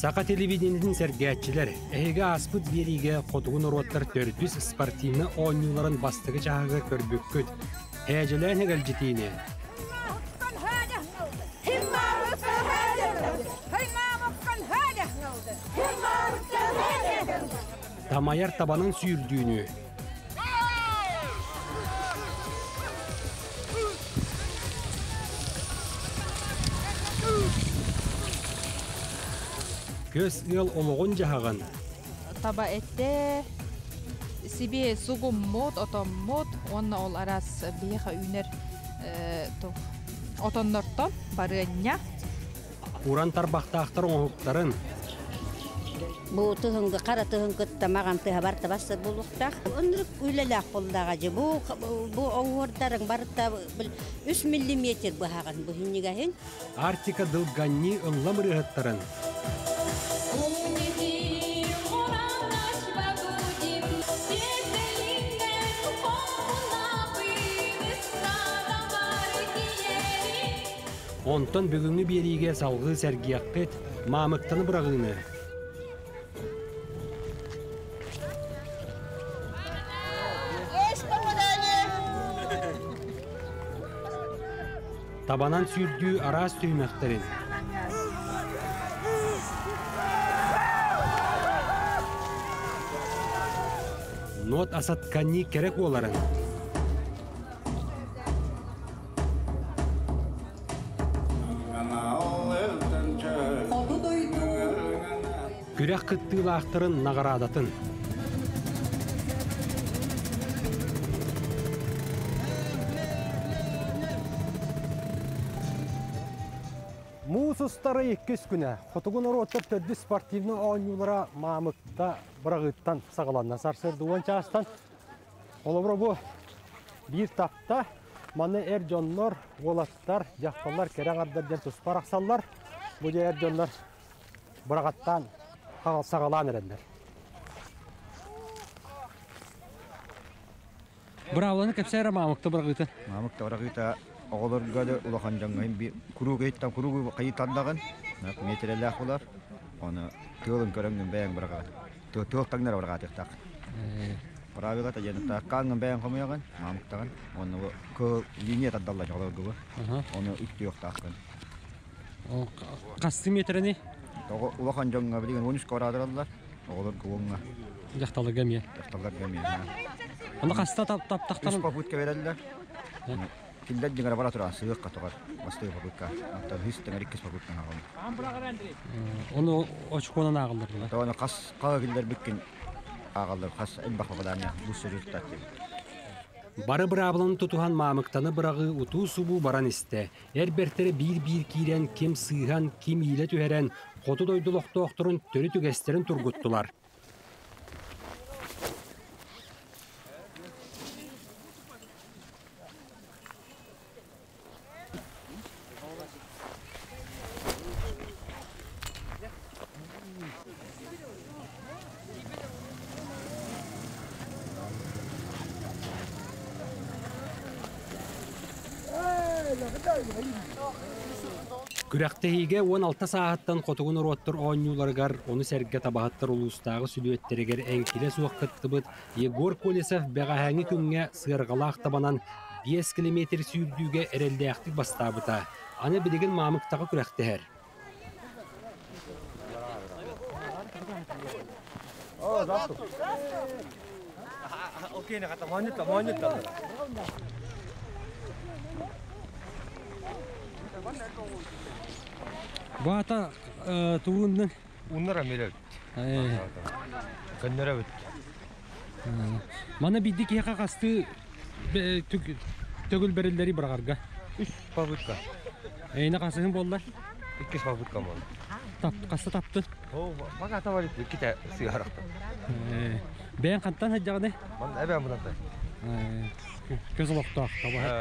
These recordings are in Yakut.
Саха телевидениетин сэргээччилэр, эһиги ааспыт биэриигэ хотугу норуоттар төрдүс спортивнай оонньууларын бастакы чааһыгар көрбүккүт. Һээдьэлээн эгэлдьитиини. Тамайар табанын сүүрдүүнү. Көс ыал олоҕун-дьаһаҕын. Таба этэ, сибиэ сугуммут, отоммут уонна ол араас биһиэхэ үүнэр отоннортон барыанньа. Уран тарбахтаахтар оҥоһуктарын. Бу тыһыҥгы хара тыһын кытта маҕан тыһа барта бассар буолуохтаах. Оннук үлэлээх буоллаҕа дьи. Бу бу оҥуордарыҥ барыта 3 миллиметр быһаҕын бу хиннигэһин. Арктика дылганньыы ыллам ырыаһыттарын. Онтон бүгүҥҥү биэриигэ салгыы сэргиэххит маамыктаны быраҕыыны. Табанан сүүрдүү араас түһүмэхтэрин. Нот асатканни кэрэ куоларын. Күрэх кыттыылаахтарын наҕараадатын. Муус устары иккис күнэ хотугу норуоттар төрдүс спортивнай оонньуулара Маамыкта быраҕыыттан саҕаланна. Сарсыарда уон чаастан Холобура бу биир тахта маны эр дьоннор, уолаттар, дьахталлар кэрэ аҥардар диэн туспа арахсаллар. Бу дьэ эр дьоннор быраҕаттаан саҕалаан эрэллэр. Быраабыланы кэпсээ эрэ маамыкта быраҕыыта. Маамыкта быраҕыыта оҕолорго да улахан дьоҥҥо иһин куруук ыйыттан куруук хайыытардаҕын миэтэрэлээх булар. Оны тыалын көрөҥҥүн бэйэҥ быраҕаҕын. Тыал таҥнара быраҕаатыахтаах. Правилата диэн тааккааҥҥын бэйэҥ хомуйаҕын, маамыктаҕын. Уонна бу кыһыл линия тардаллар оҕолорго бу. Ону үктүөхтааххын. Хастыы миэтэрэний? Тоҕо улахан дьоҥҥо билигин 13 квадраталлар, оҕолорго уоҥҥа. Дьахталларга эмиэ. Дьахталларга эмиэ. Ону хаста таптахтан? Үс попутка берэллэр. Кинилэр дьиҥэр бара туран сыһыахха тоҕор бастакы попытка. Оттон үс тэҥэр иккис попытка ааҕаллар. Ону очконан ааҕаллар дуо? Тоҕо хас хаа киллэрбиккин ааҕаллар хас элбэх попадание бу результат Бары быраабыланы тутуһан маамыктаны быраҕыы утуу-субуу баран истэ. Эр бэртэрэ биир-биир киирэн ким сыыһан, ким иилэ түһэрэн, хоту дойду олохтоохторун төрүт үгэстэрин тургуттулар. Күрэхтэһиигэ 16 сааһыттан хотугу норуоттар оонньууларыгар, ону сэргэ табаһыттар улуустааҕы сүлүөттэригэр эҥкилэ суох кыттыбыт Егор Колесов бэҕэһээҥҥи күҥҥэ сыарҕалаах табанан 5 километр сүүрдүүгэ эрэллээхтик бастаабыта. Аны билигин Маамыктаҕа күрэхтэһэр. Баата тугуннун Уннара мелөт. Көннөрөбүт. Мана бидди киһиэхэ хастыы төгүл бэриллэри быраҕарга? Үс попытка. Эйне хасыһын буолла? Иккис попытка буолла. Тап, хаста таптын? О, пока тавалит иккитэ сыһарахтан. Бэйэн хантан сылдьаҕыный? Ман эбэм бунантай. Көз олохтоох табаһыт.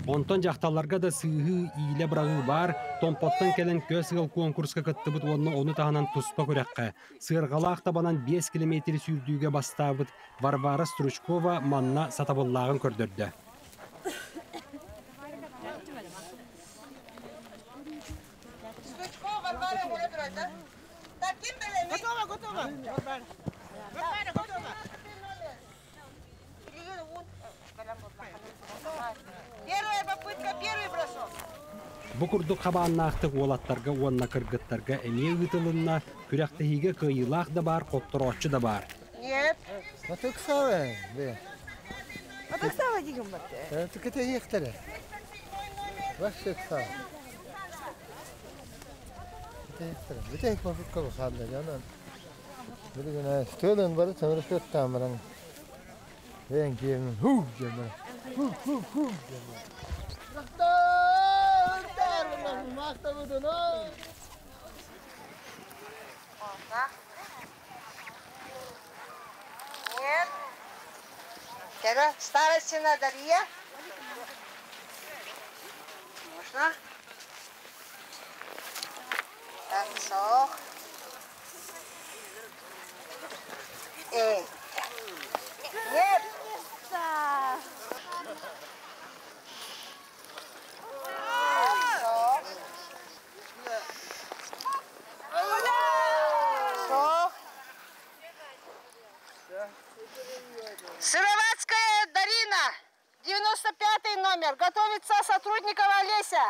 Онтон дьахталларга да сыыһыы, иилэ быраҕыы баар, Томпоттон кэлэн көс ыал куонкурска кыттыбыт уонна ону таһынан туспа күрэххэ, сыарҕалаах табанан 5 километри сүүрдүүгэ бастаабыт Варвара Стручкова манна сатабыллааҕын көрдөрдө. Стручкова Варвара Муратовна. Готова, готова. Варвара, готова. Первая попытка, первый бросок. Бу курдук хабааннаахтык уолаттарга уонна кыргыттарга эмиэ ыытылынна, күрэхтэһиигэ кыайыылаах да баар, хоттороччу да баар. Нет. Атыксавы, бе. Атыксавы деген батты. Тыкете ехтері. Вообще ксава. Бите попытка бахалда жанан. Билигин стөлөн бары төмөрөшөт тамыран. Бен киемин ху жемер. Ху ху ху жемер. Нет. Старостина Дарья. Можно? Так, сох. Нет. Сох. Сыроватская Дарина, 95 номер. Готовится сотрудникова Олеся.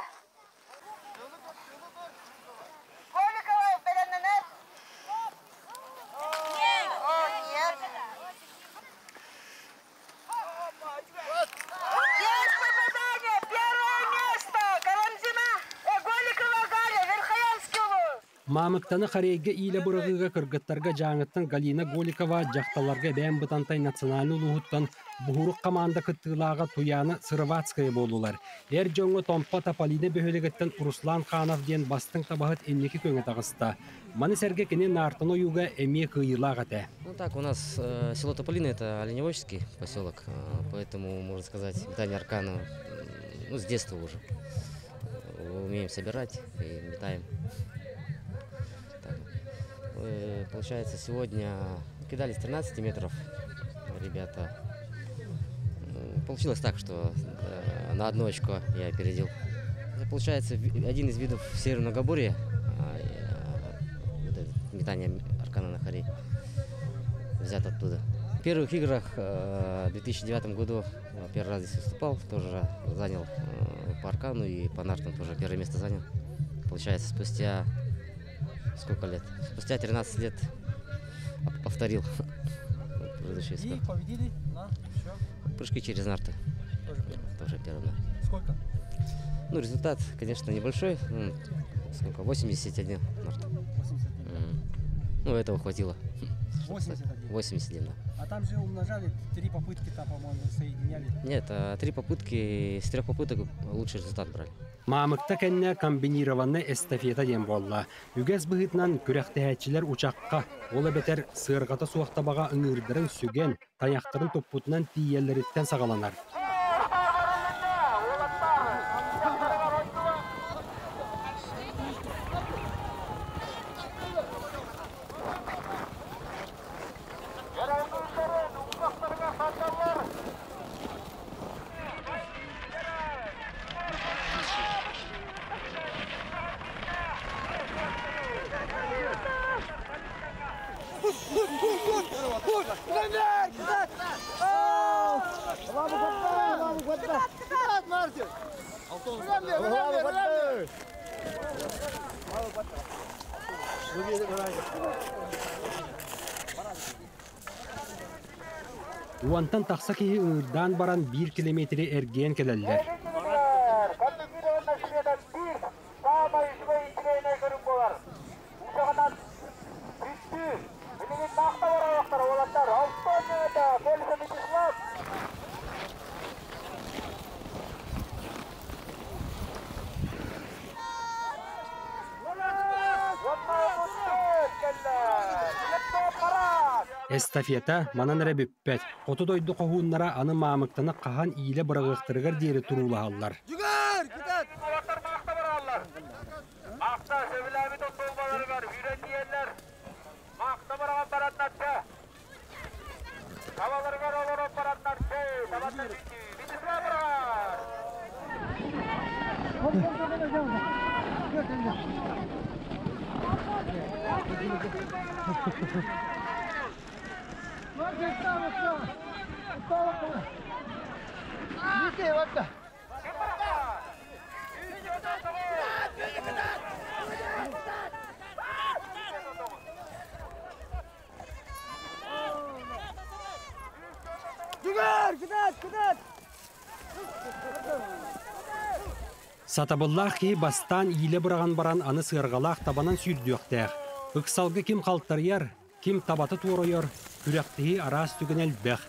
Голикова Белененет. Нет. О, нет. Есть попадание! Первое место! Карамзина, Голикова Галя, Верхоянский улус. Мамыктаны Харейге иилэ бырагыга кыргыттарга жаңыттан Галина Голикова жахталарга бээн бытантай национальный улууһуттан буһурук команда кыттыылааҕа Туяна Сыроватская буолулар. Эр дьоҥҥо Томпо Тополина бөһүөлэгиттэн Руслан Ханов диэн бастыҥ табаһыт инники көҥө таҕыста. Маны сэргэ кини Нартан ойууга эмиэ кыайыылаах этэ. Ну так, у нас село Тополино это оленеводческий поселок, поэтому, можно сказать, метание аркана, ну, с детства уже. Умеем собирать и метаем. Так. Получается, сегодня кидали с 13 метров ребята. Получилось так, что на одно очко я опередил. Это, получается, один из видов северного многоборья, вот это метание аркана на хорей, взят оттуда. В первых играх в 2009 году первый раз здесь выступал, тоже занял по аркану и по нартам тоже первое место занял. Получается, спустя сколько лет? Спустя 13 лет повторил предыдущий И спорт. победили на еще Прыжки через нарты. тоже первый. Тоже первым, да. Сколько? Ну, результат, конечно, небольшой. Сколько? 81 нарт. 81. Ну, этого хватило. 81. 81, да. А там же умножали 3 попытки, там, по-моему, соединяли. Нет, 3 попытки, с 3 попыток лучший результат брали. Мамыкта кэннэ комбинированный эстафета диэн буолла. Үгэс быһыытынан күрэхтэһээччилэр учакка, ол эбэтэр сыарҕата суохтабаҕа ыҥыырдарын сүгэн, тайахтарын туппутунан тиийэллэриттэн саҕаланар. Уантан тахса киһи ыҥыырдаан баран 1 километри эргиэн кэлэллэр. Эстафета манан эрэ бүппэт. Хоту дойду хоһууннара аны маамыктаны хаһан иилэ быраҕыахтарыгар диэри туруулаһаллар. Жүгөр, кытат! Уолаттар маахта бараллар. Маахта сөбүлээбит остуолбаларыгар сүүрэн тиийэллэр. Маахта бараҕан бараннарча. Табаларыгар олорон бараннарча. Табанна бүттүү. Вячеслав быраҕар! Жүгөр, кытат, кытат! Сатабыллаах киһи бастаан иилэ быраҕан баран аны сыарҕалаах табанан сүүрдүөхтээх. Ыксалга ким халтарыйар, ким табата туорайар, күрэхтэһии араас түгэнэ элбэх.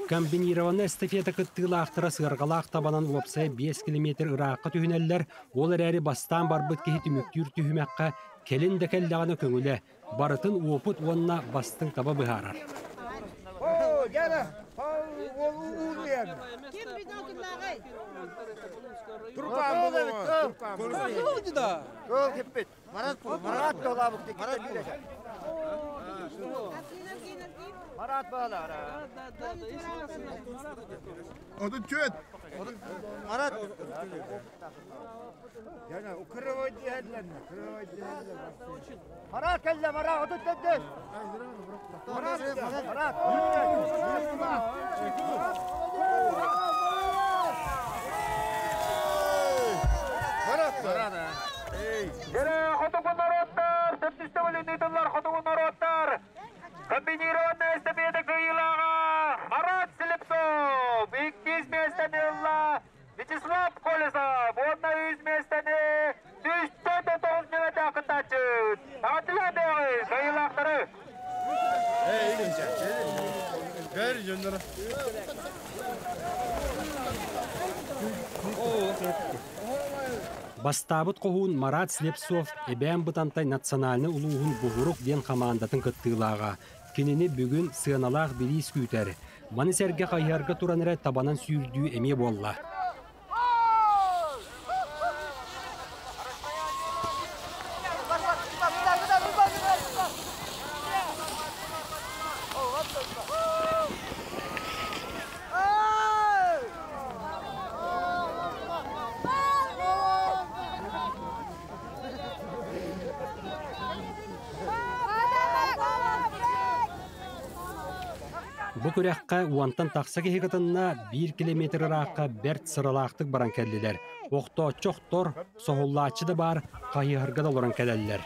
Комбинированнай эстафета кыттыылаахтара сыарҕалаах табанан уопсайа 5 километр ыраахха түһүнэллэр, ол эрээри бастаан барбыт киһи түмүктүүр түһүмэххэ кэлин да кэллэҕинэ көҥүлэ, барытын уопут уонна бастыҥ таба быһаарар. О, дяда, Турпан булуҥа. Кол кеппит. Марат Марат долабык Марат Марат баалара. Оду чөт. Марат. Яна укрывай диһәлләр. Укрывай диһәлләр. Марат кэллэ, Марат, отут төддөс. Марат, Марат. Марат. Марат. Дьэрэ, хотугу норуоттар, төрдүс төгүлүн ыытыллар хотугу норуоттар. Комбинированная эстафета кыайыылааҕа Марат Слепцов. Иккис миэстэни ылла Вячеслав Колесов. Уонна үс миэстэни сүүстэн тоҕус нүөмэрдээх кыттааччы. Эҕэрдэлээн бэйэҕит кыайыылаахтары. Бер жоннора. Бастаабыт хоһуун Марат Слепцов Эбээн Бытантай национальнай улууһун Буһурук диэн хамаандатын кыттыылааҕа. Кинини бүгүн сыаналаах бириис күүтэр. Маны сэргэ хайыһарга туран эрэ табанан сүүрдүү эмиэ буолла. Бу күрэххэ уонтан тахса киһи кытынна 1 километр ыраахха бэрт сыралаахтык баран кэллилэр. Охтооччу охтор, соһуллааччы да баар, хайыһарга да олорон кэлэллэр.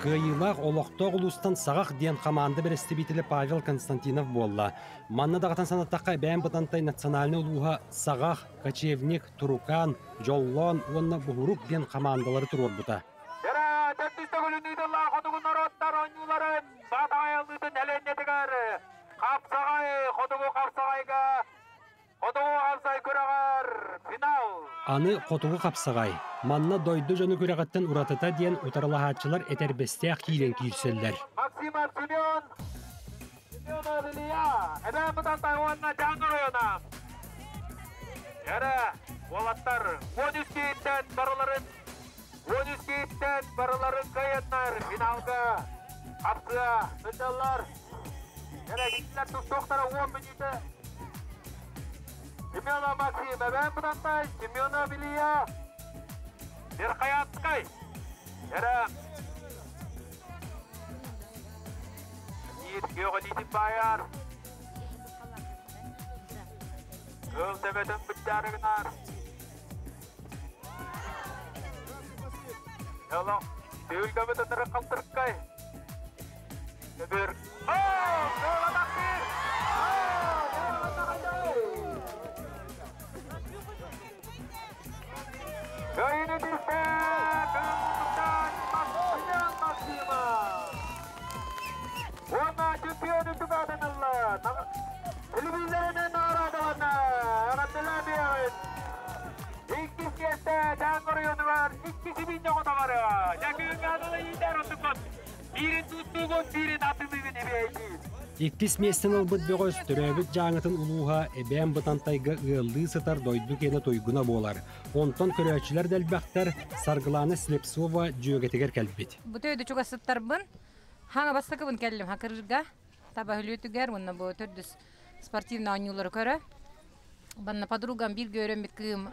Кыайыылаах олохтоох улуустан Саҕах диэн хамаанда бэрэстэбиитэлэ Павел Константинов буолла. Манна даҕатан санаттахха, Эбээн Бытантай национальнай улууһа Саҕах, Кочевник, Турукаан, Дьоллоон уонна Буһурук диэн хамаандалары туруорбута. Дьэрэ, төрдүс төгүлүн ыытыллар хотугу норуоттар оонньууларын Баатаҕай аллыытын элэнньэтигэр хапсаҕай хотугу хапсаҕайга хотугу хапсай күрэҕэр финал. Аны хотугу хапсаҕай. Манна дойду дьону күрэҕиттэн уратыта диэн утарылаһааччылар этэрбэстээх киирэн киирсэллэр. Максимов Семен, Семенов Илья, Эбээн Бытантай уонна Дьааҥы оройуона. Дьэрэ, уолаттар 13 киһиттэн барыларын 13 киһиттэн барыларын кыайаннар финалга хапсыа сылдьаллар. Дьэрэ, кинилэр тустуохтара 10 мүнүүтэ. Семенов Максим, Эбээн Бытантай, Семенов Илья, Верхоянскай. Дьэрэ, Биир күөх илиитин баайар. Кыл төбөтүн быдьаарыгынар. Олох түһүлгэбит ынырык халтыркай. Көбүр. Оо! Кыайыыны түстэ Кыргызстан Максима. Уонна чемпион үрдүк аатын ылла. Телевизорынан наҕараадаланна. Эҕэрдэлээн биэрэбит. Иккис миэстэ Дьааҥы оройуонугар икки сибиинньэ оҕото. Дьэ күҥҥэ аныла иитэр оттуккун. Биирин туттуугун, биирин атылыыгын эбээйдиир. Иккис миэстэни ылбыт бөҕөс төрөөбүт Дьааҥытын улууһа Эбээн Бытантайга ыаллыы сытар дойду киэнэ туйгуна буолар. Онтон көрөөччүлэр да элбэхтэр, Саргылаана Слепцова дьүөгэтигэр кэлбит. Бу төйдө чугасыттарбын, хаҥа бастакыбын кэллим Хакырырга, таба хүлүтүгэр, уонна бу төрдүс спортивный оонньуулары көрө. Банна подругам бииргэ өрөммүт кыым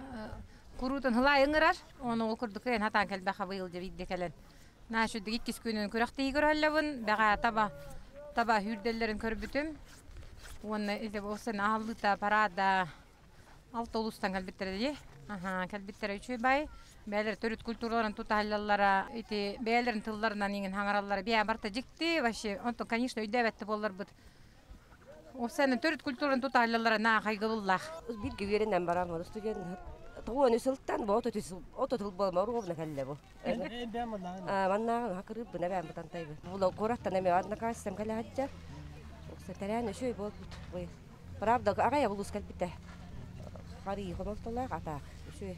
куруутун хылай ыҥырар, ону ол курдук кыайан хатаан кэлбэх быйыл дьэ биирдэ кэлэн. Наша иккис күнүн күрэхтэһии көрөллөбүн, бэҕээ таба таба үүрдэллэрин көрбүтүм. Уонна ити ол аһаллыыта парада алта улуустан кэлбиттэрэ дии. Аха, кэлбиттэрэ үчүгэй бай. Бэйэлэр төрүт культураларын тутаһаллара, ити бэйэлэрин тылларынан иҥин хаҥараллара биэ барта дьикти вообще. Онтон, конечно, өйдөөбөттө буолларбыт. Ол төрүт культураны тутаһаллара наа хайгылыллаах. Бииргэ үөрэнэн баран студент тоҕуон сылтан бу ото тыл болма ровно кэллэ бу. Маннааҕын хакырыып бына бээн бутантайбы. Була кураттан эме однокассам кэлэһэтчэ. Укса тэрээне шөй болбут. Правда, агая булус кэлбитэ. Хари хомолтолаах атаах. Шөй.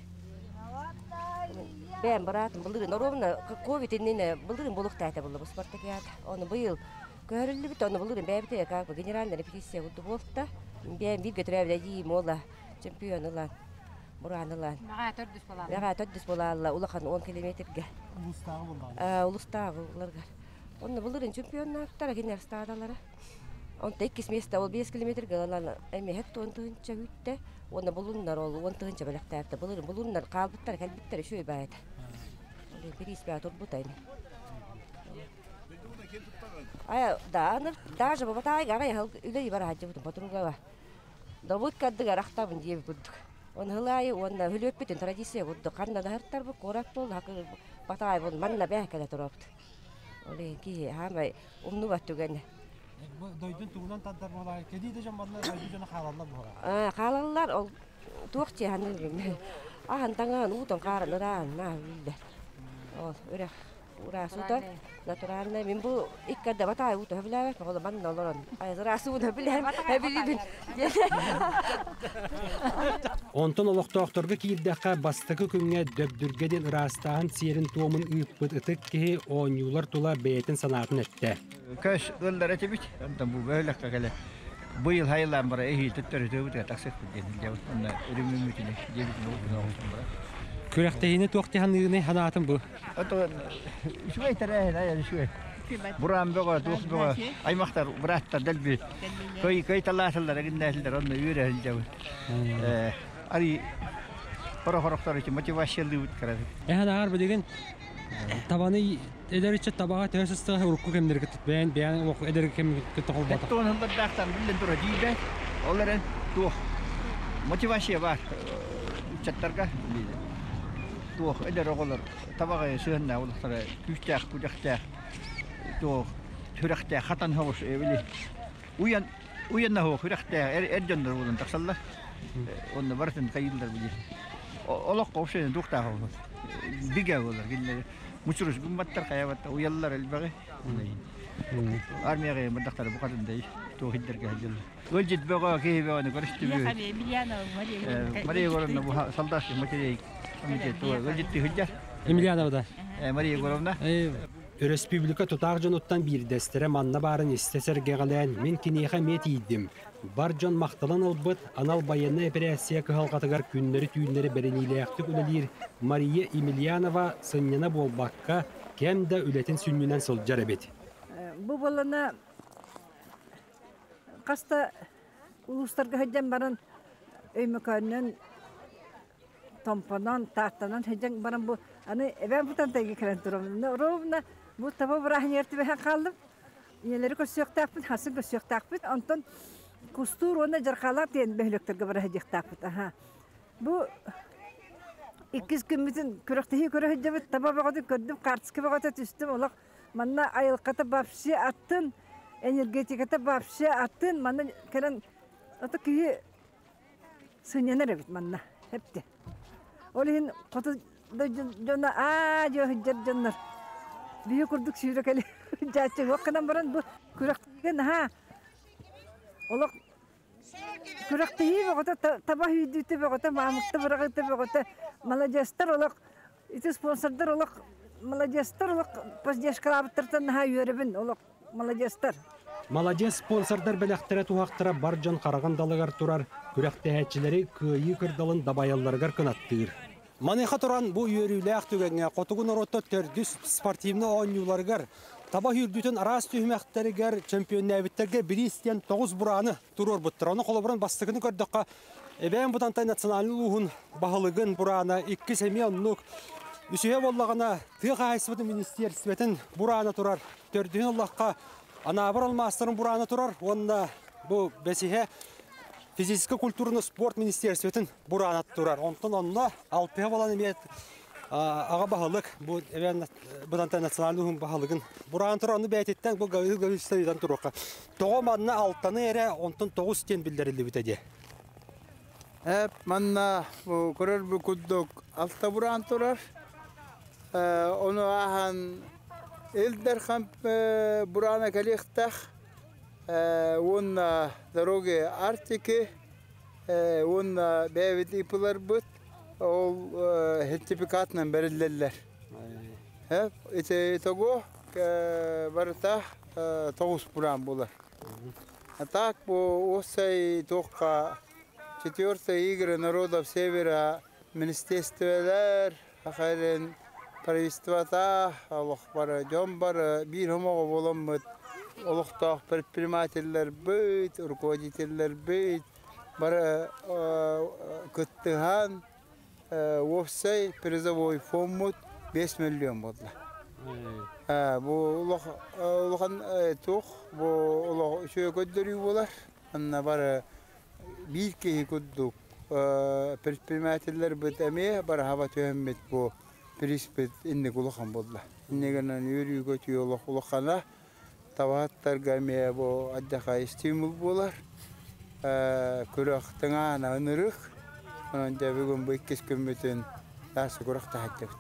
Бээн быраатым былырын ровно ковид иннинэ былырын булук тәтә булды бу спартакиада. Оны быйыл көрүллүбүт, оны былырын бэйбите как бы генеральная репетиция булду болта. Бээн бир көтөрөбүлэ дии мола чемпион ылан. Буран ылан. Бэҕээ төрдүс болаалла. Бэҕээ төрдүс болаалла улахан 10 километрге. Улустааҕы буллаҕа. Улустааҕы булларгар. Онно былырын чемпионнааптара кинер стадалара. Онто иккис место ол 5 километрге ылан эми хет туон тыһынча үттэ. Онно булуннар ол 10 тыһынча белектээпте. Былырын булуннар каалбыттар кэлбиттер үшөй байат. Ол бирис баа турбута эми. Ая, да, даже бабатай гара хал үлей бар хаҗы бутун подруга. Давыт каддыга рахтабын диеп курдук. Он хылай, он хүлөппүтүн традиция курдук. Ханна да хартар бу корак бол хакы батай бол манна бәх кэлэ туропт. Оле ки хамай умну баттуган. Дойдун тугунан тардар болай. Кеди де жаманнар дойду жана хаалаллар буга. А, хаалаллар ол туох чи ханны. Ахан таңан утон каран ран на билде. Ол үрэх урасута натуральный мен бу иккәдә батай ута биләбә ол манна олорон. Ай расуна биләм. Билибин. Онтон олохтоохторго киирдэххэ бастакы күҥҥэ дөбдүргедин ыраастааһын сиэрин туомун ыыппыт ытык киһи оонньуулар тула бэйэтин санаатын эттэ. Көс ыллар этибит, онтон бу бөһөлөккө кэлэ. Быйыл хайылаан бара эһи төттөрү төбүт таксык диэн дьабыт онна үрүмүмүтүнэ дебит ноо бара. Күрэхтэһиини туох тиһаныыны ханаатын бу. Ото үчүгэй тэрээһин ая үчүгэй. Буран бөҕө, туох бөҕө, аймактар, быраттар дэлби. Көй көй талаасылар гиннәһилер онно үөрэ дьабыт. Ари хоро-хорохтор үчүн мотивациялыыбыт карады. Эһэн аар билигин табаны эдериче табаға төһөсүстыга урукку кемдерге бэйэн бэйэн олох эдер кем кытта Тоон хылдардаахтан билен тура диибэ. Оларын туох мотивация бар. Учаттарга туох эдер оҕолор табаҕа сыһынна улахтара күүстээх кудахтаах туох хүрэхтээх хатан хоҕус эбили уян уянна хоо хүрэхтээх эр эр дьоннор болон тахсаллар. Онно барытын кайыллар били. Олох ковшен туохтаах болот. Биге болар кинилер. Мучурус гумматтар хаябатта уяллар элбэҕи. Армияга мындактары букатындай туох хиддерге хадьыллар. Өлжит бөҕө киһи бөҕөнү көрүстүбү. Мария Егоровна бу солдатский матерей комитет өлжитти хыджар. Емельянова да. Мария Егоровна. Республика тутаах дьонуттан биирдэстэрэ манна баарын истэ сэргэҕэлээн мин киниэхэ эмиэ тиийдим. Бар дьон махталан ылбыт анал байыаннай эпэрээссийэ кыһалҕатыгар күннэри-түүннэри бэриниилээхтик үлэлиир Мария Емельянова сынньана буолбакка кэм да үлэтин сүнньүнэн сылдьар эбит. Бу болана хаста улуустарга сылдьан баран өймөкөөннөн томпонон тааттанан сылдьан баран бу аны эбээн бутан тайга кэлэн турабын. Ровно бу таба бырааһынньыгар түбэһэн хааллым. Ийэлэри көрсүөхтээхпит, хасын көрсүөхтээхпит. Онтон Кустуур уонна Дьархаалаах диэн бөһүөлэктэргэ бара сылдьыахтаахпыт. Аха. Бу иккис күммүтүн күрэхтэһии көрө сылдьабыт. Таба бөҕөтүн көрдүм, хаартыска бөҕөтө түстүм. Олох манна айылҕата вообще атын, энергетиката вообще атын. Манна кэлэн ото киһи сынньанар эбит манна. Эпти. Ол иһин хоту дьоно аа дьо сылдьар дьоннор биһи курдук сүүрэ кэлэ дьааччы гынан баран бу күрэхтэһиигэ наһаа олох күрэхтэһии бөҕөтө таба сүүрдүүтэ бөҕөтө маамыкта быраҕыыта бөҕөтө маладьыастар олох ити спонсордар олох маладьыастар олох поддержкалаабыттартан наһаа үөрэбин олох маладьыастар. Маладьыас спонсордар бэлэхтэрэ туһахтара бар дьон хараҕын далыгар турар күрэхтэһээччилэри кыайыы кырдалын дабайалларыгар кынаттыыр. Маныаха туран бу үөрүүлээх түгэҥҥэ хотугу норуоттар төрдүс спортивнай оонньууларыгар таба сүүрдүүтүн араас түһүмэхтэригэр чөмпүйүннээбиттэргэ бириис диэн тоҕус бурааны туруорбуттар. Ону холобурун бастакыны көрдөххө, Эбээн Бытантай национальнай улууһун баһылыгын бураана иккис эмиэ оннук. Үсүһэ буоллаҕына, тыа хаһаайыстыбатын министиэристибэтин бураана турар. Төрдүһүн ыллахха, Анаабыр алмаастарын бураана турар уонна бу бэсиһэ физическэй культураны спорт министиэристибэтин бураана турар. Онтон онно алтыһа буолан эмиэ аҕа баһылык бу эбээн Бытантай национальнай уһун баһылыгын бураан турар. Ону бэйэтиттэн бу Гаврил Гаврильевич ыйытан туруохха. Тоҕо манна алтаны эрэ онтон тоҕус диэн биллэриллибитэ диэ. Эп манна бу көрөр бу курдук алта бураан турар. Ону ааһан Ил Дархан бураана кэлиэхтээх уонна дороги Арктики уонна бэйэбит ИП-ларбыт ол сертификатынан бэриллэллэр. Ити итого барыта тоҕус бураан буолар. А так бу уопсай туохха четвертая игры народов Севера министерстволар Саха правительствота олох бары дьон бары биир омоҕо буоламмыт олохтоох предпринимателлэрбит, руководителлэрбит бары кыттыһан уопсай призовой фондмут 5 миллион буолла. Бу улахан туох бу олох үчүгэй көрдөрүү буолар. Анна бары биир киһи курдук предпринимателлэрбит эмиэ бараһаба түһэммит бу приспит инник улахан буолла. Иннигинэн үөрүү-көтүү олох улахана табаһыттарга эмиэ бу адьаха стимул буолар. Күрэх тыҥаана ынырык. Онон дьэ бүгүн бу иккис күммүтүн таас күрэх таһаттыбыт.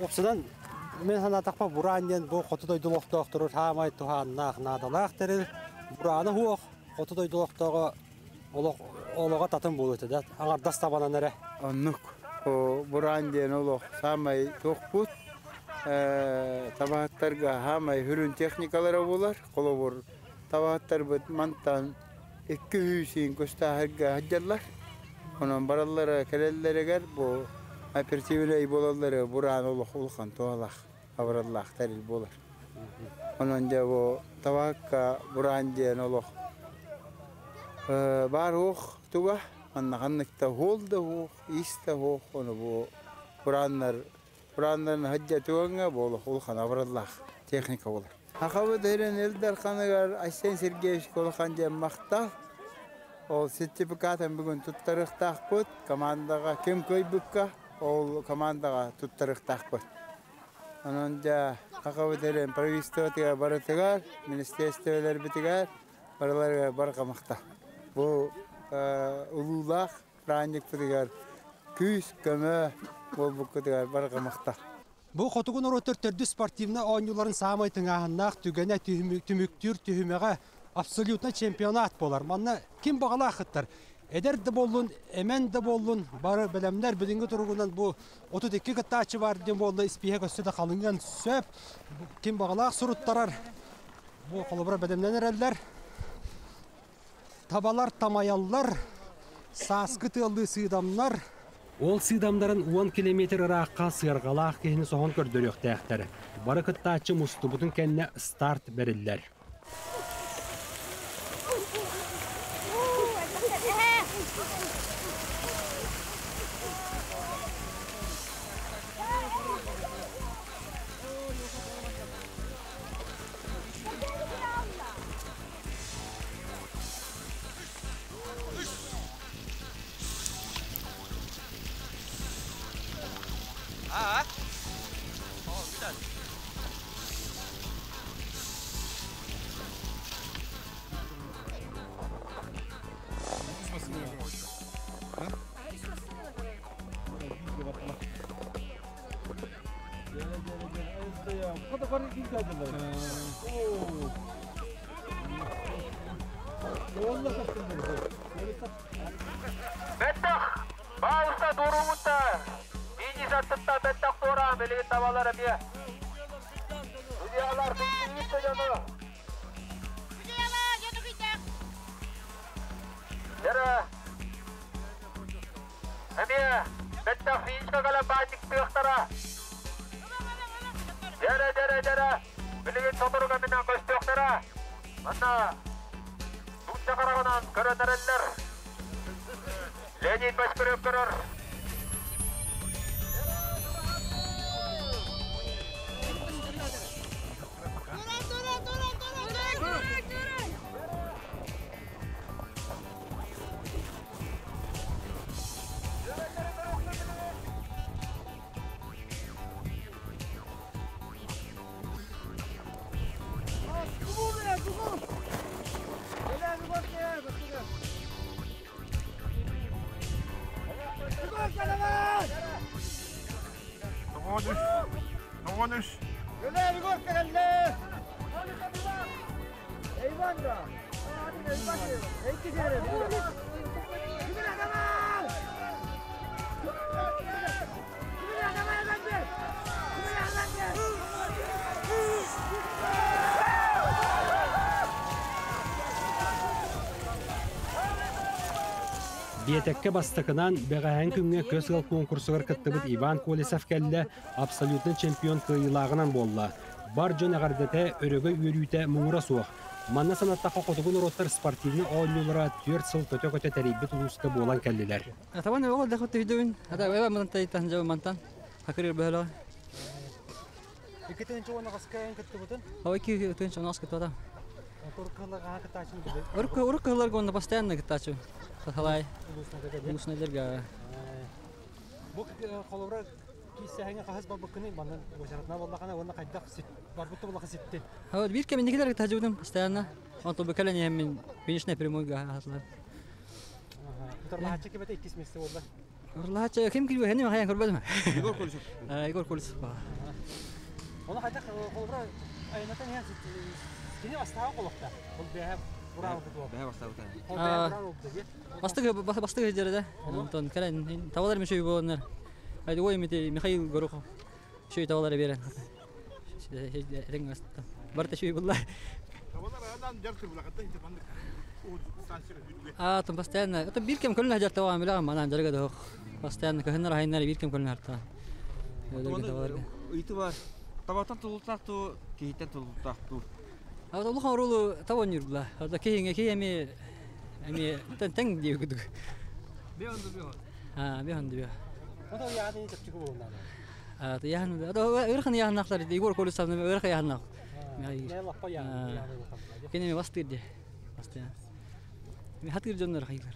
Опсынан мен санаатахпа бураан диэн бу хоту дойду олохтоохтору саамай туһааннаах наадалаах тэрил. Бурааны хуох хоту дойду олохтооҕо олох олоҕо татын буолуо этэ да аҥардас табанан эрэ. Оннук. Бураан диэн олох саамай туохпут табаһыттарга саамай сүрүн техникалара буолар. Холобур, табаһыттарбыт мантан икки сүүсүн көстөөһөргө сылдьаллар. Онон бараллара кэлэллэригэр бу оперативнай буолаллары бураан олох улахан туһалаах, абыраллаах тэрил буолар. Онон дьэ бу табаһыкка бураан диэн олох баар уох туга, манна ханнык да уол да уох, ис да уох, ону бу бурааннар бурааннарын сылдьа тугаҥҥа бу олох улахан абыраллаах техника буолар. Сахабыт сирин Ил Дарханыгар Айсен Сергеевич улахан диэн махтал. Ол сертификатын бүгүн туттарыахтаахпыт. Командаҕа ким кыайбыкка, ол командаҕа туттарыахтаахпыт. Онон дьэ Сахабыт сирин правительствотыгар барытыгар, министерстволарбытыгар барыларыгар барҕа махтал. Бу улуулаах праздникпытыгар күүс-көмө буолбуккутугар барҕа махтал. Бу хотугу норуоттар төрдүс спортивнай оонньууларын саамай тыҥааһыннаах түгэнэ түмүктүүр түһүмэҕэ абсолютно чемпионат буолар. Манна ким баҕалаах кыттар. Эдэр да буоллун, эмэн да буоллун, бары бэлэмнэр билиҥҥи туругунан бу 32 кыттааччы бар диэн буолла испииһэк өссө да халыҥыан сөп. Ким баҕалаах суруттарар. Бу холобура бэлэмнэн эрэллэр. Табалар тамайаллар, сааскы тыаллыы сыыдамнар. Ол сыыдамнарын 10 километр ыраахха сыарҕалаах киһини соһон көрдөрүөхтээхтэр. Бары кыттааччы мустубутун кэннэ старт бэриллэр. Бэттэх! Баалыста туругутта! Финиш аттытта бэттэх туораан билигин табалар эмиэ. Судьялар финиште дьону. Дьэрэ! Эмиэ бэттэх финишка кэлэн баачыктыахтара. Дьэрэ, дьэрэ, дьэрэ! Билигин сотору кэминэн көстүөхтэрэ. Манна нуучча хараҕынан көрөн эрэллэр. Леонид Бочкарев көрөр. Тоҕонуш. Биэтэккэ бастакынан бэҕэһээҥ күҥҥэ көс ыал куонкурсугар кыттыбыт Иван Колесов кэллэ, абсолютнай чемпион кыайыылааҕынан буолла. Бар дьон эҕэрдэтэ, өрөгөй үөрүүтэ муҥура суох. Манна санаттахха хотугу норуоттар спортивнай оонньуулара 4 сыл көтө-көтө тэрийбит улууска буолан кэллилэр. Атабан оҕол да хөттөйдөбүн. Ата эба мантан жабы мантан. Хакырыр бөһөлө. Икки уонна хаска эн кыттыбытын? Ой, 2018 кыттыбата. Урукку кыттаачын биле. Урукку урукку кыһылларга онно постоянно кыттаачы. Сахалай. Улуснайдарга. Бу холобура киссэһэҥэ хахас барбыккыны манна уочаратына боллахана уонна хайдах барбытты боллаха ситтин. Вот бир кем индикилер кыттаачыбытым постоянно. Онто бу кэлэн иһэммин финишная прямойга хатылар. Утарлааччы кебете иккис месте болла. Урлааччы ким килбе хени махаян көрбөдүм. Егор Колесов. Егор Колесов. Оны хайдах холобура айнатан иһэн кини бастаҕа колохта. Ол бэһэ бураа болду. Бэһэ бастаабыта. Ол бэһэ бураа болду. Бастыгы бастыгы жерде. Онтон кэлэн табалар мүшөй болоннар. Айды ой Михаил Горохов. Шөй табалар берен. Эрең аста. Барта шөй булла. Табалар адан жарты булаката ити бандык. А, там постоянно. Это бир кем көлүн хажар табан биле манан жарга да Постоянно көһөннөр айнар бир кем көлүн харта. Ыйты бар. Табатан тулутаах ту, киһиттен тулутаах ту. А вот улахан ролу табан юрбла. Ата киһиңе киһи эми эми тен тең дип күдүк. Бионду бион. А, бионду бион. Ото яаны чепчик болунна. А, яаны. Ото ырхан яаннахлар Егор Колесов ырхан яаннах. Не лаппа яаны. Кене бастыр ди. Бастыр. Ми хатыр дьоннор хайылар.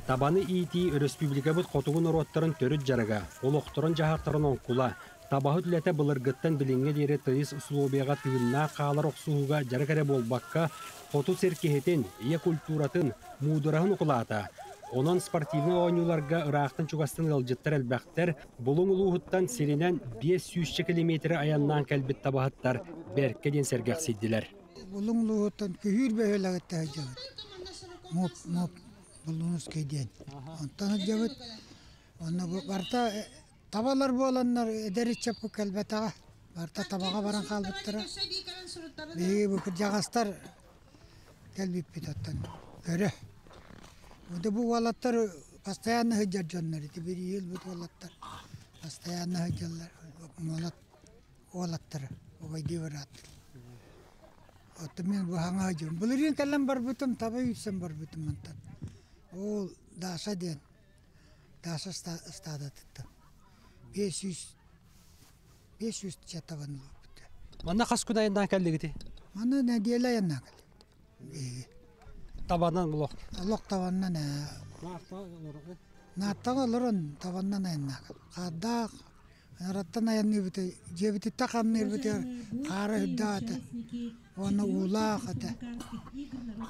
Табаны иитии өрөспүүбүлүкэбит хотугу норуоттарын төрүт дьарыга, олохторун дьаһахтарын оҥкула, табаһыт үлэтэ былыргыттан билиҥҥэ диэри тыйыс условияҕа тыыннаах хаалар охсуһууга дьарык эрэ буолбакка, хоту сир киһитин, ийэ культуратын, муудараһын укулаата. Онон спортивнай оонньууларга ыраахтан чугастан ыалдьыттар элбэхтэр, Булуҥ улууһуттан сиринэн 500 километры айаннаан кэлбит табаһыттар бэркэ диэн сэргэхсийдилэр. Булуҥ улууһуттан күһүүр бөһүөлэгиттэн сылдьабыт. Моп, моп, Булунускай диэн. Онтон сылдьабыт. Онно бу барыта табалар буоланнар эдэр ыччаппыт кэлбэтэҕэ. Барыта табаҕа баран хаалбыттара. Биһиги бу кырдьаҕастар кэлбиппит оттон көрө. Бу бу уолаттар постоянно сылдьар дьоннор ити бир иһилбит уолаттар постоянно сылдьаллар. Молот уолаттара убайдыы барааттар. Оттон мин бу хаҥа сылдьабын. Былырыын кэлэн барбытым, таба үүрсэн барбытым мантан. Ол Даша диэн, Даша ыстаадатыттан. 500 500 табан ылбыт. Манна хас күн айаннаан кэллигити? Манна нэдиэлэ айаннаан кэллибит. Табанан олох. Олох табаннан Нааттаҕа олорон табаннан айаннаан Хаардаах Араттан айанныыбыт, дьиэбититтэн хамныырбытыгар хаара үрдээх этэ уонна уулаах этэ.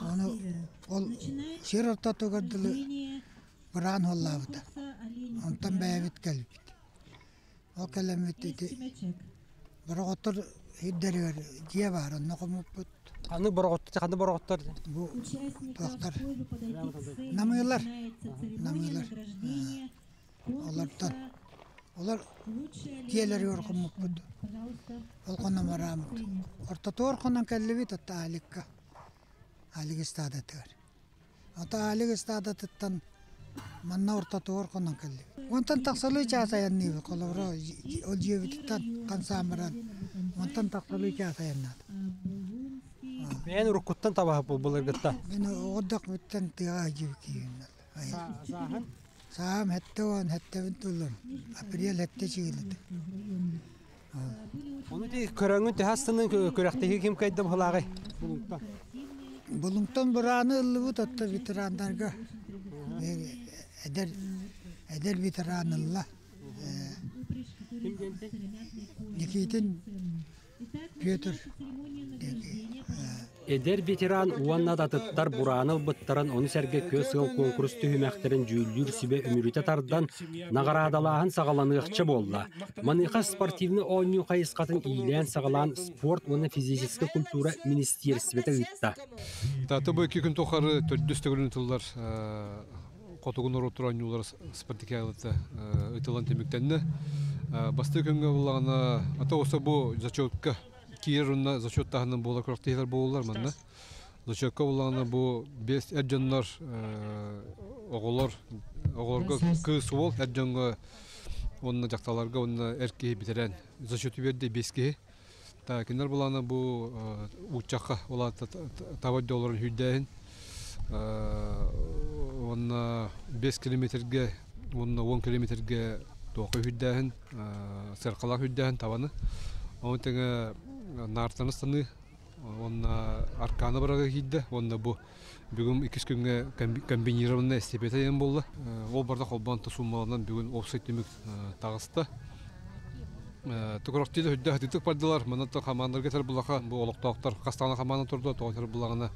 Ону ол сир ортотугар дылы быраан уоллаабыта. Онтон бэйэбит кэлбит. Ол кэлэммит ити Бороҕоттор сирдэригэр дьиэ баар, онно хоммуппут. Ханнык бороҕоттор, ханнык бороҕоттор? Бу туохтар? Намыылар. Намыылар. Олортон. Олор дьиэлэригэр хоммуппут. Ол хонон барааммыт. Ортотугар хонон кэллибит, отто Аликка. Алик ыстаадатыгар. Ото Алик ыстаадатыттан манна ортотугар хонон кэллибит. Онтон тахсалыы чаас айанныыбыт. Холобура, ол дьиэбититтэн хамсаан баран, онтон тахсалыы чаас айаннаат. Бэйэн уруккуттан табаһа былыргытта. Мин оҕордохпуттан тыаҕа дьиэбит киирин. Сааһын? Сааһым 77-бин туллум. Апрель 7 чыгылыт. Ону ти көрөҥүн төһө астынын күрэхтэһии ким кайда быһылааҕый? Булуҥтан. Булуҥтан бурааны ыллыбыт, отто ветерандарга. Эдэр эдэр ветеран ылла. Никитин Петр Эдэр ветеран уонна да атыттар бурааны ылбыттарын, ону сэргэ көс ыал куонкурус түһүмэхтэрин дьүүллүүр сүбэ үмүрүтэ тардан, наҕараадалааһын саҕаланыахча буолла. Маныаха спортивнай оонньуу хайысхатын иилээн-саҕалаан спорт уонна физическэй культура министиэристибэтэ ыытта. Таты бу 2 күн тухары төрдүс төгүлүн тыллар хотугу норуоттар оонньуулара спартакиадата ыытыллан түмүктэннэ. Бастакы күҥҥэ буллаҕына, ата оса бу зачетка киирэр уонна зачет таһынан буолар күрэхтэһиилэр буолаллар манна. Зачетка буллаҕына бу бес эр дьоннор оҕолор оҕолорго кыыс уол эр дьоҥҥо уонна дьахталларга уонна эр киһи бүтэрэн зачету биэрдэ бес киһи. Та кинилэр булаана бу ууччахха улаатта таба долларын хүйдээһин уонна 5 километрге уонна 10 километрге туохха хүйдээһин сыркалаах хүйдээһин табаны оны тэҥэ наартаны станыы уонна арканы барага киирдэ уонна бу бүгүн иккис күҥҥэ комбинированная эстафета диэн буолла ол барда холбоон суммаланан бүгүн уопсай түмүк таҕыста Тугурахтыйда үрдэ хатытык бардылар. Манна то хамаандарга тар булаха бу олохтоохтор хастаана хамаана турда тоҕо тар булаҕына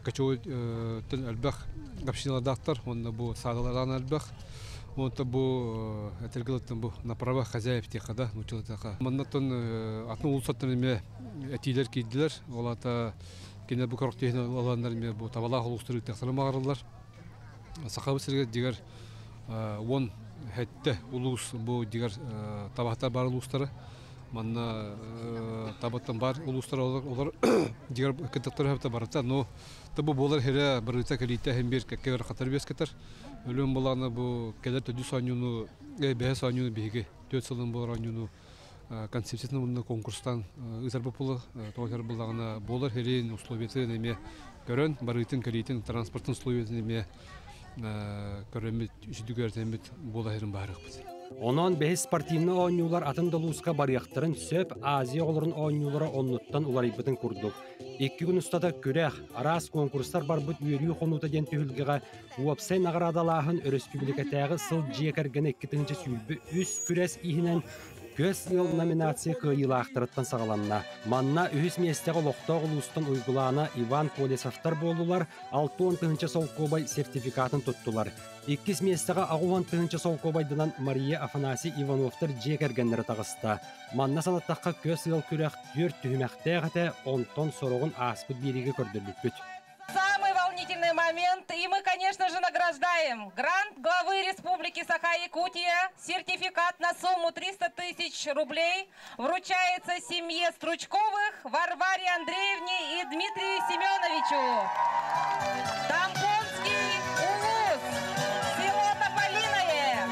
кочевой тен элбэх общиналардаахтар уонна бу саадалардаан элбэх. Онто бу этергылыттан бу на правах хозяев тиэхэ да нууччалатаха. Маннаттан атын улуустартан эмиэ этиилэр киирдилэр. Ол аата кинилэр бу корохтиһин аланнар эмиэ бу табалаах улуустары ыытыахтарын баҕараллар. Сахабыт сиригэр дигэр 17 улуус бу дигэр табаһыттар бар улуустара. Манна табаттан бар улуустар олор дигэр кыттыктар хөптө барыта. Но бу буолар хире барыта кэлиитэ хим бир кэккэ хатар бескетер. Өлүм буланы бу келер төдү сонюну бэһэ сонюну биһиги 4 сылын болар онюну концепциятын мунна конкурстан ыытар буолла. Тоҕо буллагына буолар хирин условиятын эме көрөн барытын кэлиитин транспортын условиятын эме көрөммүт үсүдүгэртэммит буола хирин баарыкпыт. Онон бэһис спортивный оонньуулар атын долууска барыахтарын сөп Азия оҕолорун оонньуулара оннуттан уларыйбытын курдук. 2 күн устата күрэх, араас конкурстар барбыт үөрүү хонуута диэн түһүлгэҕэ уопсай наҕараадалааһын өрөспүүбүлүкэтээҕи сыл дьиэ кэргэнэ 2-сүүрбэ күрэс иһинэн Көс ыал номинация кыайыылаахтарыттан саҕаланна. Манна үһүс миэстэҕэ олохтоох улуустан Уйгулаана Иван Колесовтар буоллулар, 60 тыһыынча солкуобай сертификатын туттулар. Иккис миэстэҕэ 60 тыһыынча солкуобайданан Мария Афанасий Ивановтар дьиэ кэргэннэрэ таҕыста. Манна санаттахха көс ыал күрэх 4 түһүмэхтээх этэ, онтон сороҕун ааспыт биэриигэ көрдөрбүппүт. Самый волнительный момент, и мы, конечно же, награждаем грант главы Республики Саха-Якутия, сертификат на сумму 300 тысяч рублей вручается семье Стручковых Варваре Андреевне и Дмитрию Семеновичу. Тампонский улус, село Тополиное.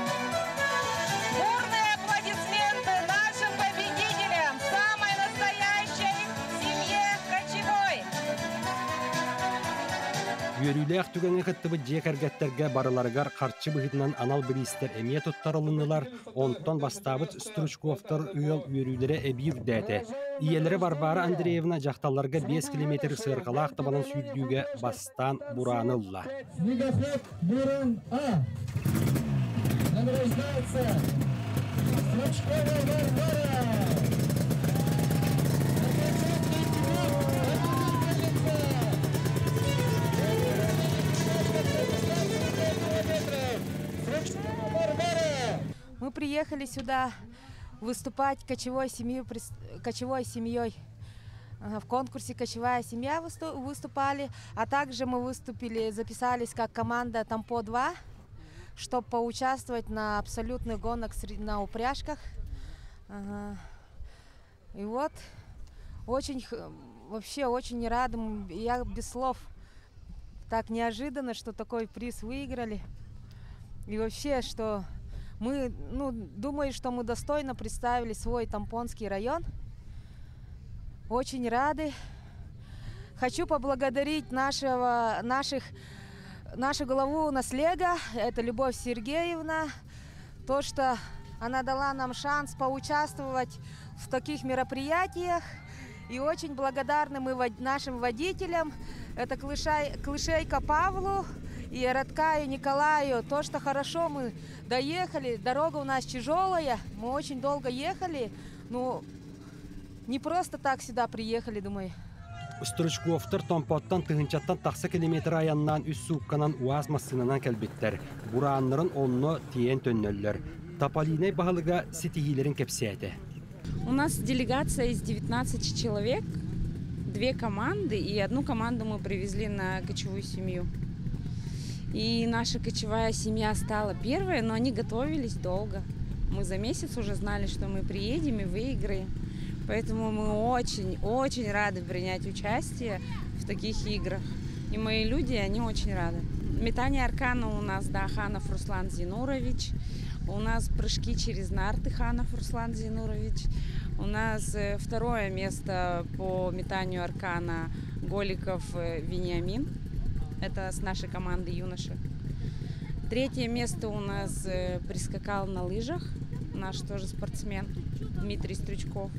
Бурные аплодисменты нашим победителям, самой настоящей семье кочевой. Үөрүүлээх түгэҥҥэ кыттыбыт дьиэ кэргэттергэ барыларыгар харчы быһыытынан анал бириистэр эмиэ туттарылыннылар, онтон бастаабыт Стручковтар ыал үөрүүлэрэ эбии үрдээтэ. Ийэлэрэ Варвара Андреевна дьахталларга 5 километр сыарҕалаах табанан сүүрдүүгэ бастаан бурааны ылла. Снегоход Буран А. Награждается Стручкова Варвара. Мы приехали сюда выступать кочевой, семью, кочевой семьей. В конкурсе «Кочевая семья» выступали, а также мы выступили, записались как команда «Тампо-2», чтобы поучаствовать на абсолютных гонок на упряжках. И вот, очень, вообще очень рада, я без слов, так неожиданно, что такой приз выиграли. И вообще, что мы, ну, думаю, что мы достойно представили свой Томпонский район. Очень рады. Хочу поблагодарить нашего, наших, нашу главу наслега, это Любовь Сергеевна, то, что она дала нам шанс поучаствовать в таких мероприятиях. И очень благодарны мы нашим водителям, это Клышай, Клышейко Павлу и Радкаю Николаю. То, что хорошо мы доехали, дорога у нас тяжелая, мы очень долго ехали, но не просто так сюда приехали, думаю. Стручковтар Томпоттан тыһынчаттан тахса километр айаннаан үс суукканан УАЗ массыынанан кэлбиттэр. Бурааннарын онно тиэйэн төннөллөр. Тополинай баһылыга ситиһиилэрин кэпсээтэ. У нас делегация из 19 человек, две команды, и одну команду мы привезли на кочевую семью. И наша кочевая семья стала первой, но они готовились долго. Мы за месяц уже знали, что мы приедем и выиграем. Поэтому мы очень-очень рады принять участие в таких играх. И мои люди, они очень рады. Метание аркана у нас, да, Ханов Руслан Зинурович. У нас прыжки через нарты Ханов Руслан Зинурович. У нас второе место по метанию аркана Голиков Вениамин. Это с нашей команды юноши. Третье место у нас прискакал на лыжах наш тоже спортсмен Дмитрий Стручков.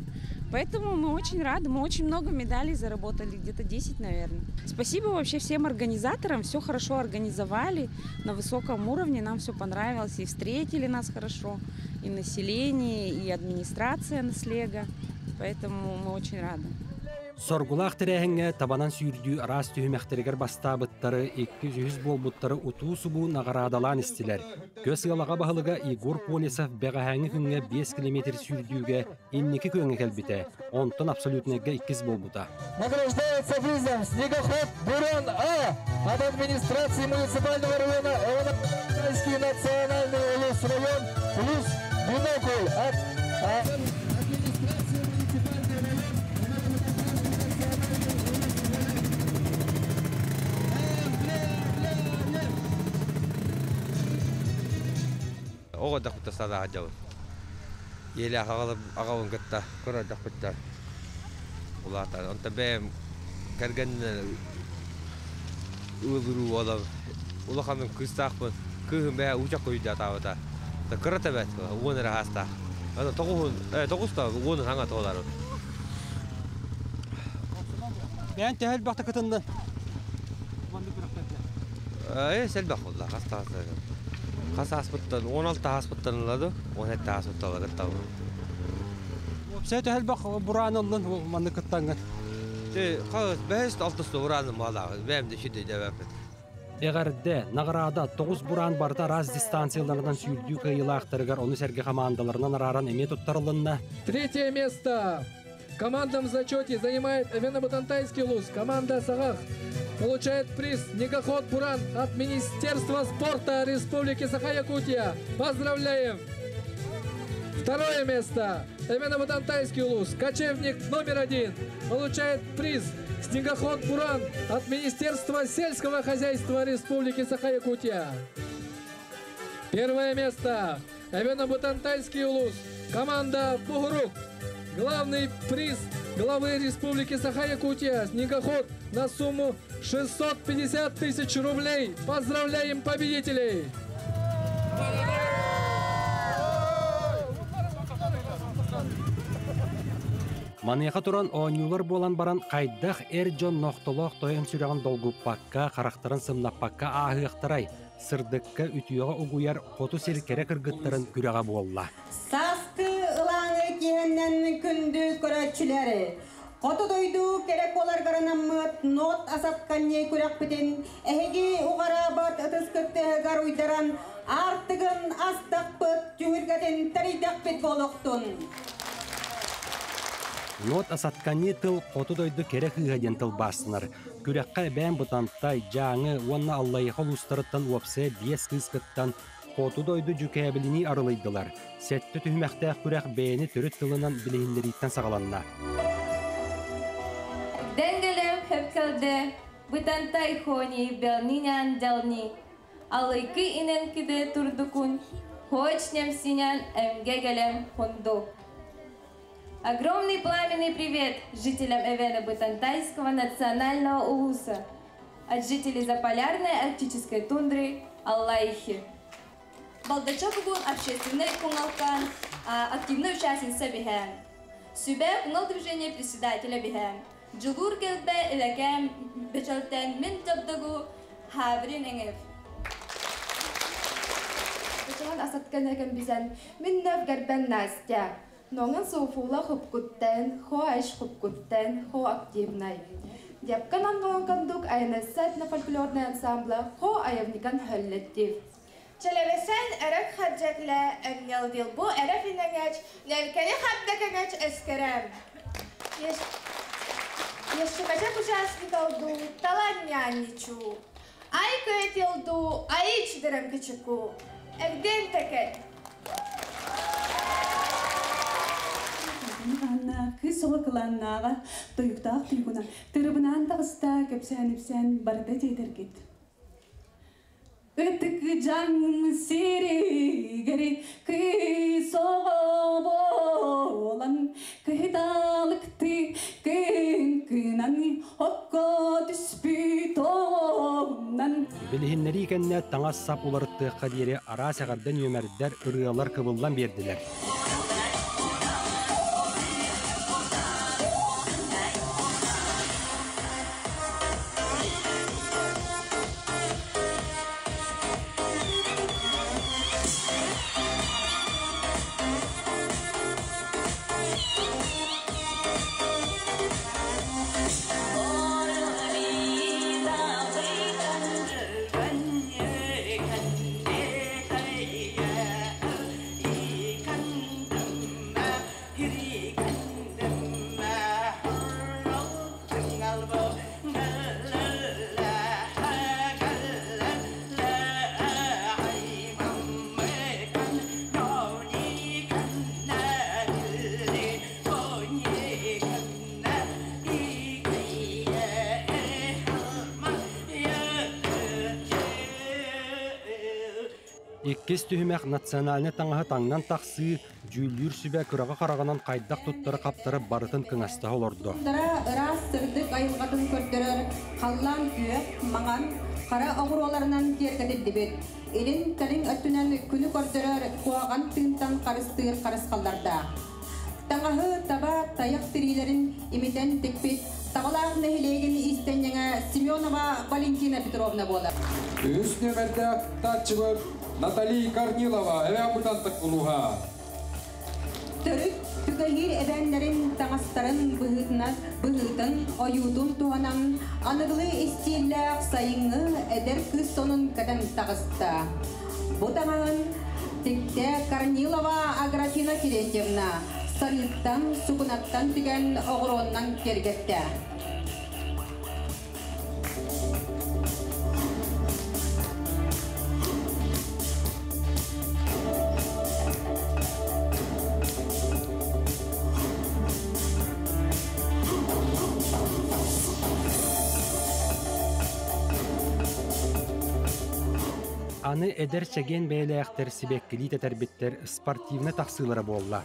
Поэтому мы очень рады, мы очень много медалей заработали, где-то 10, наверное. Спасибо вообще всем организаторам, все хорошо организовали на высоком уровне, нам все понравилось, и встретили нас хорошо, и население, и администрация наслега, поэтому мы очень рады. Соргулаах тэрээһиҥҥэ табанан сүүрдүү араас түһүмэхтэригэр бастаабыттары, иккис үһүс буолбуттары утуу-субуу наҕараадалаан истилэр. Көс ыал аҕа баһылыга Егор Колесов бэҕэһээҥҥи күҥҥэ 5 километр сүүрдүүгэ инники күөҥҥэ кэлбитэ, онтон абсолютнайга иккис буолбута. Награждается призом снегоход «Буран-А» от администрации муниципального района Ивано-Франковский национальный улус район плюс бинокль от Оҕо эрдэхпиттэн садаҕа дьабын. Ийэлээх аҕабын кытта кыра эрдэхпиттэн улаатан. Онтон бэйэм кэргэнинэн ыалырыы буолан улаханым кыыстаахпын. Кыыһым бэйэ уучах көйүүрдээтаабыта. Кыра тэбэт, уон эрэ саастаах. Аны тоҕуһун, тоҕуста уонун хаҥа туоларым. Бэйэн төһө элбэхтэ кытыннын? Ээ, сэлбэх буолла, хас Хас ааспыттан, 16 ааспыттан ылады, 17 ааспыттан кыттабын. Уопсай төһө элбэх бураан ыллын маннык кыттаҥҥын? Бэһис алтыс бурааным буолаҕа, бэйэм да үчүгэй дэбэппит. Эҕэрдэ, наҕараада тоҕус бураан барыта араас дистанцияларынан сүүрдүү кыайыылаахтарыгар ону сэргэ хамаандаларынан арааран эмиэ туттарылынна. Третье место в командном зачете занимает Эвено-Бутантайский улус. Команда «Саҕах» получает приз «Снегоход Буран» от Министерства спорта Республики Саха-Якутия. Поздравляем! Второе место. Эвено-Бутантайский улус. Кочевник номер один. Получает приз «Снегоход Буран» от Министерства сельского хозяйства Республики Саха-Якутия. Первое место. Эвено-Бутантайский улус. Команда «Бугурук». Главный приз главы Республики Саха-Якутия «Снегоход» на сумму 650 тысяч рублей. Поздравляем победителей! Маныаха туран оонньуулар буолан баран хайдах эр дьон нохтолоох тойон сүрэҕин долгуппакка, харахтарын сымнаппакка ааһыахтарай, сырдыкка үтүөҕэ угуйар хоту сир кэрэ кыргыттарын күрэҕэ буолла. Сааскы ылааҥы киэһэннэн күндү көрөөччүлэри! Хоту дойду кэрэ куоларгаранаммыт нот асапканньай күрэхпитин эһиги уҕараабат ытыс кыттыһыгар уйдаран Аартыгын астахпыт, түһүлгэтин тэрийдэхпит буолуохтун. Нот Асаткани тыл хоту дойду кэрэ кыыһа диэн тылбаастанар. Күрэххэ Эбээн Бытантай, Дьааҥы уонна Аллайыаха улуустарыттан уопсайа биэс кыыс кыттан, хоту дойду дьүкээбилинии арылыйдылар. Сэттэ түһүмэхтээх күрэх бэйэни төрүт тылынан билиһиннэрииттэн саҕаланна. Дэнгэлэм хөпкөлдө Бытантай хони белнинян делни Алыйкы инен киде турдукун Хочнем синян эмгегелем хунду. Огромный пламенный привет жителям Эвена-Бытантайского национального улуса от жителей заполярной арктической тундры Аллайхи. Балдача бүгін общественный куңалкан активный участница биһэм. Сүбэ куңал движение председателя биһэм. Жугур келбе илекем бечелтен мин жабдагу хаврин эңев. Бечелан асаткан экен бизен мин нөв гербен Настя. Ноңын суфула хупкуттен, хо аш хупкуттен, хо активнай. Дяпкан ангылан кондук айнессет на фольклорный ансамбла хо аявникан хөллеттив. Челебесен эрек хаджекле эмнел бу эреф инеңеч, нелкени хабдакеңеч эскерем. Ешчемечек участник алду, таланнянничу. Ай көетилду, айч дерем кичику. Эгден текет. Кыз оҕо кылааннааҕа тойуктаах туйгуна тырыбынаан таҕыста кэпсээн-ипсээн барыта тиэтэргит. Ытык дьаҥ сиригэр кыыс оҕо буолан кыһыталыкты кыҥкынан окко түспүт оҕунан. Билиһиннэрии кэннэ таҥас-сап уларыттыахха диэри араас эҕэрдэ нүөмэрдэр, ырыалар кыбыллан биэрдилэр. Иккис түһүмэх национальнай таҥаһы таҥнан тахсыы, дьүүллүүр сүбэ кыраҕы хараҕынан хайдах туттары-хаптары барытын кыҥастаһа олордо. Ыраас сырдык айылҕатын көрдөрөр халлаан күөх, маҥан, хара оҕуруоларынан киэргэтиллибит. Илин кэлин өттүнэн күнү көрдөрөр куһаҕан тыынтан харыстыыр харысхаллардаах. Таҥаһы таба тайах тириилэрин имитэн тикпит Табалаах нэһилиэгин иистэнньэҥэ Семенова Валентина Петровна буолар. Үс нүөмэрдээх тутааччыбыт Натали Корнилова, Эбээн Бытантык улууһа. Төрүт түгэһиир эбээннэрин таҥастарын быһыытынан быһыытын, ойуутун туһанан аныгылыы истииллээх сайыҥҥы эдэр кыыс сонун кэтэн таҕыста. Бу таҥаһын тиктэ Корнилова Аграфена Терентьевна сарыыттан, сукунаттан тигэн оҕуруоннан киэргэттэ. Аны эдэр чэгиэн бэйэлээхтэр сибэккилии тэтэрбиттэр спортивнай тахсыылара буолла.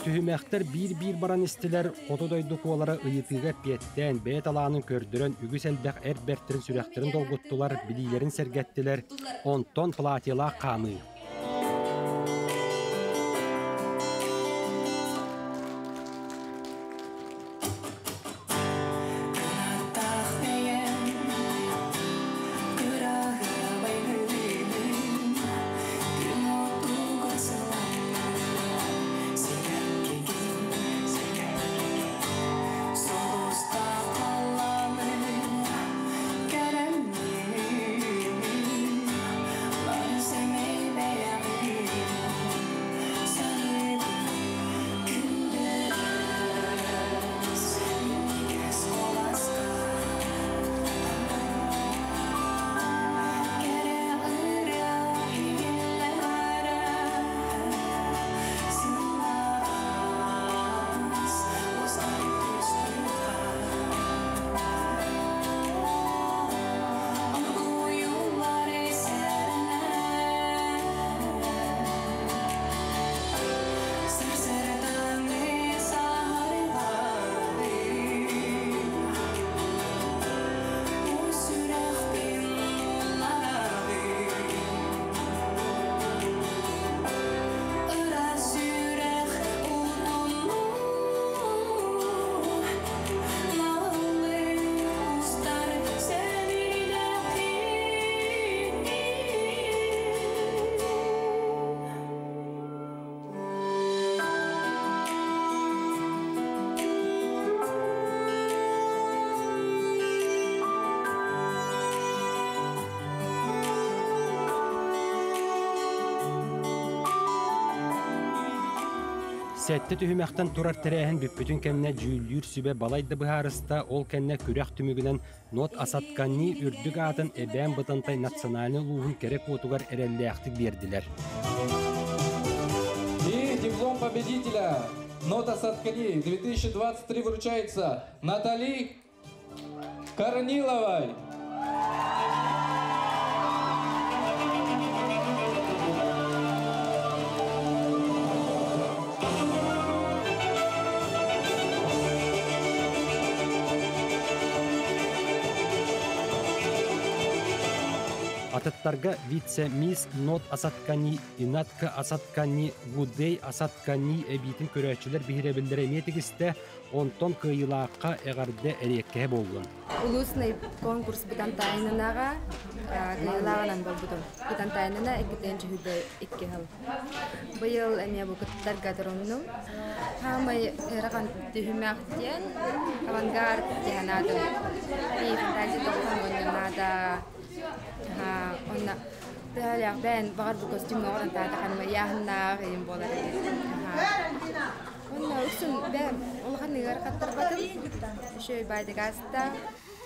Түһүмэхтэр биир-биир баран истилэр, хоту дойду куолара ыйытыыга эппиэттээн, бэйэ талаанын көрдөрөн үгүс элбэх эр бэртэрин сүрэхтэрин долгуттулар, билиилэрин сэргэттилэр, онтон платьелаах хаамыы. Сәтті түһүмэхтэн турар тэрээһин бүппүтүн кэннэ дьүүллүүр сүбэ балайда быһаарыста, ол кэннэ күрэх түмүгүнэн Нот Асаткани үрдүк аатын Эбээн Бытантай национальнай улууһун кэрэ куотугар эрэллээхтик биэрдилэр. И диплом победителя Нота Саткани 2023 вручается Натали Корниловой. Атыттарга вице-мисс Нот Асаткани, Инатка Асаткани, Гудей Асаткани эбиитин көрөөччүлэр биһирэбиллэрэ эмиэ тигистэ, онтон кыайыылаахха эҕэрдэ эриэккэһэ буоллун. Улуусный конкурс Бытантайнынаҕа кыайыылааҕынан буолбутум. Бытантайнына иккитэн чүһүдэ икки сыл. Быйыл эмиэ бу кыттарга туруннум. Хаамай ыарахан түһүмэх диэн авангард диэн аатым. И фантазия тоҕуһун мунньунаада. Онно төһөлөөх бэйэн баҕар бу костюмҥа оҕорон таатаханма ыйааһыннаах ыйым буолар эбит. Онно үксүн бэйэм улахан ыарахаттарбатым. Үчүгэй баайдык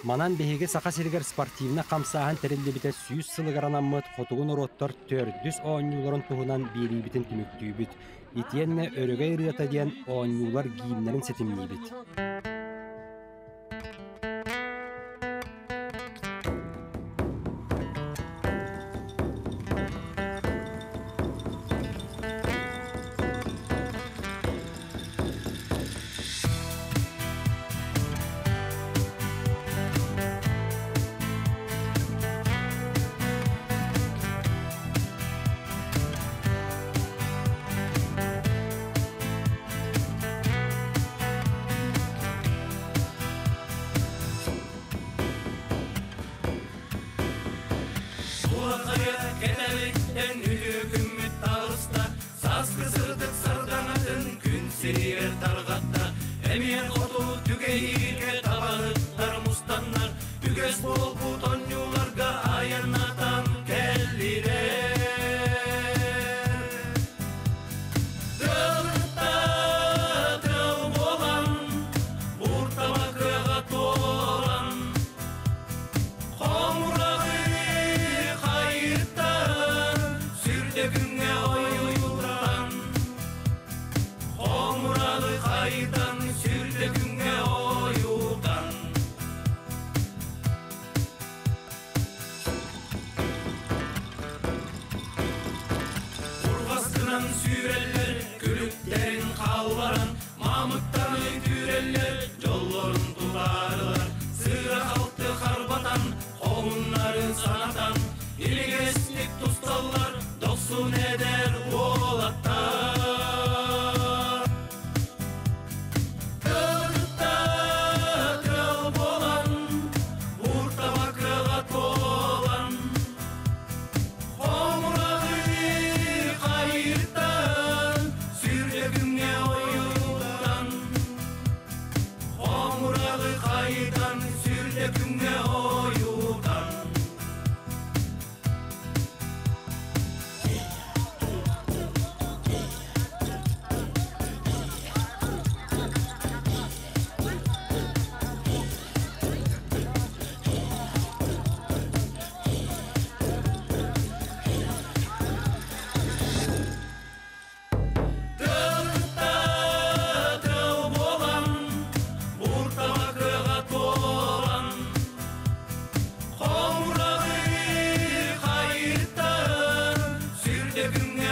Манан биһиги Саха сиригэр спортивнай хамсааһын тэриллибитэ 100 сылыгар анаммыт хотугу норуоттар төрдүс оонньууларын туһунан биэриибитин түмүктүүбүт. Итиэннэ Өрөгөй ырыата диэн оонньуулар гимнэрин ситимниибит. Кэтэбиттэн үтүө күммүт таҕыста, Сааскы сырдык сардаҥатын күн сиригэр тарҕатта. Эмиэ хоту түгэйииргэ табаһыттар мустаннар, Үгэс буолбут оонньууларга айаннатан кэллилэр. Тылытта тыл буолан, Бууртама кыаҕа туолан, Хомураҕы хайыттан, Сүрдэ күҥҥэ ойуутан, Хомураҕы хайытан, Сүрдэ күҥҥэ ойуутан. Курҕаскынан сүүрэллэр, күлүктэрин хаалларан, Маамыктан түүрэллэр, дьоллорун тутаарылар. Сыыра-халты харбатан, хоһуннарын санатан, Илигэстик тусталлар, дохсун эдэр уолаттар. Тылытта тыл буолан, бууртама кыаҕа туолан, Хомураҕы хайыттан, сүрдэ күҥҥэ ойуутан, Хомураҕы хайытан, сүрдэ күҥҥэ ойуутан. Тылытта тыл буолан, бууртама кыаҕа туолан, Хомураҕы хайыттан, сүрдэ күҥҥэ